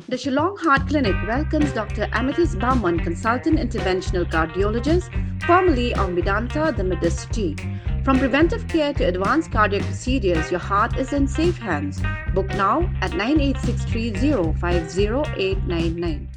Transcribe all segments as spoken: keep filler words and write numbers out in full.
The Shillong Heart Clinic welcomes Doctor Amethyst Barman, Consultant Interventional Cardiologist, formerly of Medanta, the Medicity. From preventive care to advanced cardiac procedures, your heart is in safe hands. Book now at nine eight six three zero five zero eight nine nine.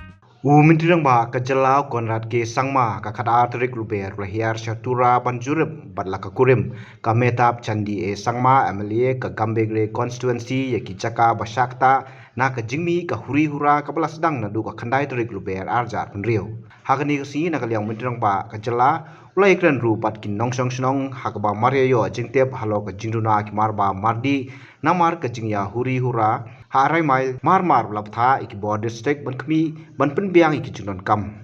U Myntri Rangbah ka jylla Conrad K Sangma ka khatar tarik Lber u la hiar sha Tura ban jurip bad la ka kurim ka Mehtab Chandee A Sangma, M L A ka Gambegre constituency, ïa ki jaka ba shah ktah na ka jingmih ka huri hura kaba la sdang naduh ka khyndai tarik Lber arhajar arphew hynriew. Ha kane ka sngi na ka liang u Myntri Rangbah ka jylla u la ïakren ruh bad ki nongshong shnong ha kaba mar ïa ïoh jingtip halor ka jingduna ki marbam mardih namar ka jingïahuri hura ha Arai Mail. Mar mar u la bthah ïa ki bor district ban khmih ban pynbiang ïa ki jingdonkam.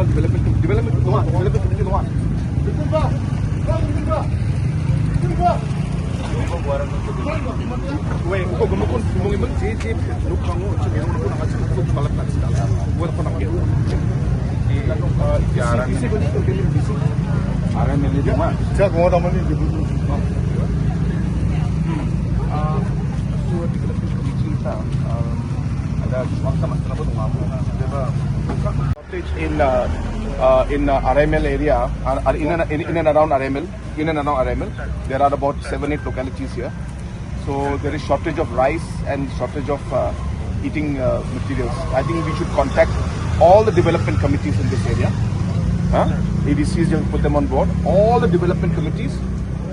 Development, development, no, development, no. Wei, ko gumukun, gumukun, je, je, nuk kangu, je, nuk kangu, nuk kangu, nuk kangu, nuk kangu. Isi, isi, isi, isi. Arai Mail cuma. Siya ko da mani. Ah, so, development committee ta, um, ada waktu masa na buat ngam. Shortage in, uh, uh, in, uh, Arai Mail area, uh, uh, in and, in, in and around Arai Mail, in and around Arai Mail. There are about seven, eight localities here. So there is shortage of rice and shortage of, uh, eating, uh, materials. I think we should contact all the development committees in this area. Huh? A D Cs, just put them on board. All the development committees,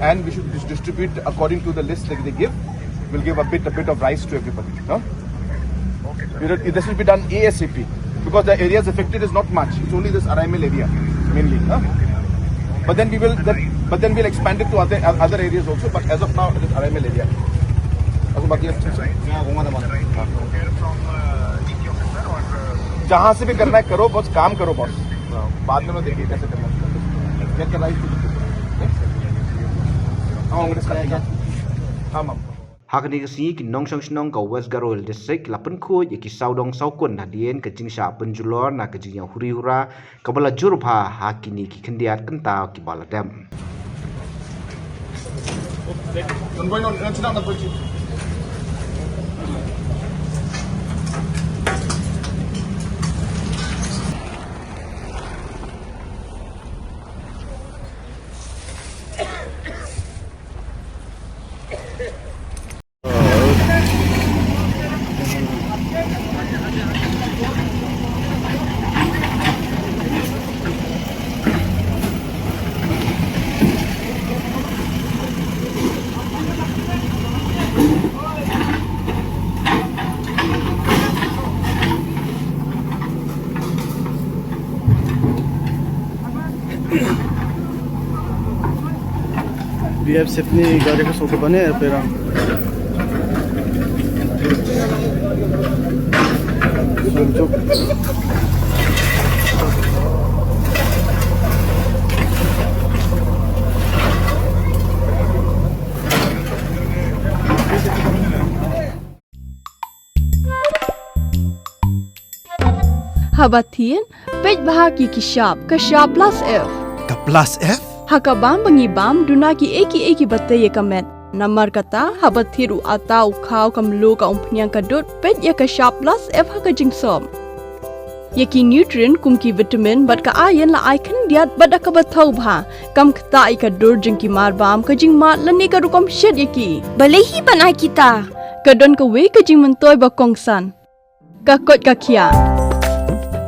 and we should dis-, distribute according to the list that they give. We'll give a bit, a bit of rice to everybody. Huh? You know, this will be done A S A P because the areas affected is not much. It's only this Arai Mail area mainly. Huh? But then we will, then, but then we'll expand it to other, other areas also. But as of now, it is Arai Mail area. As of now, yes. जहाँ से भी करना है करो, बस काम करो बॉस। बाद में मैं देखिए कैसे करना है। Get the right to the people. हाँ, कांग्रेस का। हाँ, मैम। Ha kane ka sngi ki nongshong shnong ka West Garo Hills District la pynkhuid ïa ki sawdong sawkun hadien ka jingshah pynjulor na ka jingïahuri hura kaba la jur bha ha kine ki khyndiat kynta kiba la dem. B F F ni gari ka sokor bane perang. Sanjuk. Haba thied, peit bha ki ki shap, ka shap plus F. Ka plus F? Ha ka bam ba ngi bam, duna ki ei ki ei kiba tei ïa ka met. Namar kata, haba thied u atta u khaw ka mluh ka umphniang ka dud, peit ïa ka shap plus F ha ka jingsop. Ïa ki nutrient kum ki vitamin bad ka iron la ai khyndiat bad da kaba thaw bha. Kam ktah ïa ka dur jong ki marbam, ka jingmad lane ka rukom shet ïa ki. Balei hi ban ai kita? Ka don kawei ka jingmyntoi ba kongsan. Ka koit ka khiah.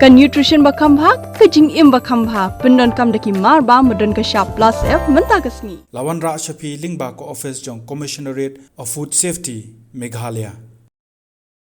Ka nutrition ba kham bha, ka jingim ba kham bha. Pyndonkam da ki marbam ba don ka shap plus F mynta ka sngi. La wanrah sha phi lyngba ka office jong Commissionerate of Food Safety, Meghalaya.